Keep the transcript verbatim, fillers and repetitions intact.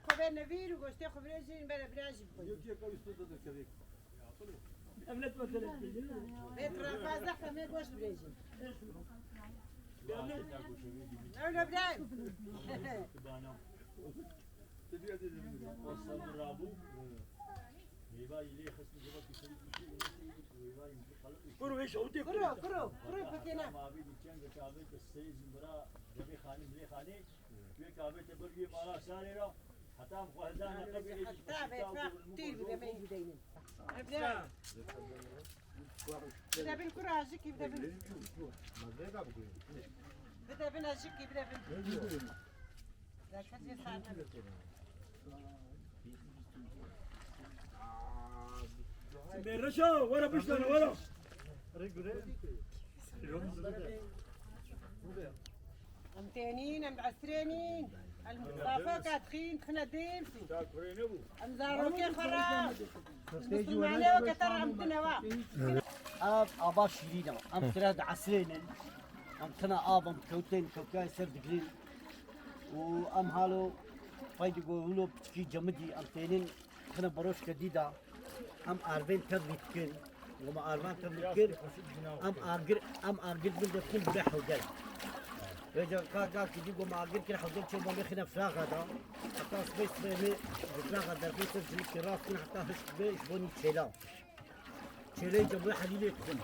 Xwebê nevîr û goştê xwe birêjin, bere birajî bixwin. Bê tu re pazdeh demê goşt birêjin. Öyle birayim. Kuro, kuro, kuro, kuro, pekêne. Wê kavê te bir wê mala sarê ra, heta em xwe hildane qebîlê jî heta xwe bêfraq tîr bide me yî bideynin. Bide bin kura jikî bide bin. Bide bin jikî bide bin. Zeket jê sar nebe. Bê reşa, were piştane, were. Em tênîn, em esrênîn, el Mustafa Kadxîn, xine dêmsî. Em zarokê xwe re, musulmanê weke te re em tine wa. Ev ava şîrîn e. Em tire diesrênin. Em tine av, em kewtên kewkayê ser digirin. Û em halo pey di go wilo piçikî cemidî em tênin. Xine baroşke dîda, em arvên tevlî dikin. Goma arvan tevlî dikin. Em agir, em agir bin de dikin bire hewdel. Vêca ka, ka kidî goma agir kir hewdel çê bamê xine firaxa da. Heta sibê sibê me bi firaxa derxin ser jinikê rast kin heta hişk bê ji bo nî çêla. Çêlê cebwe helîlê dikin.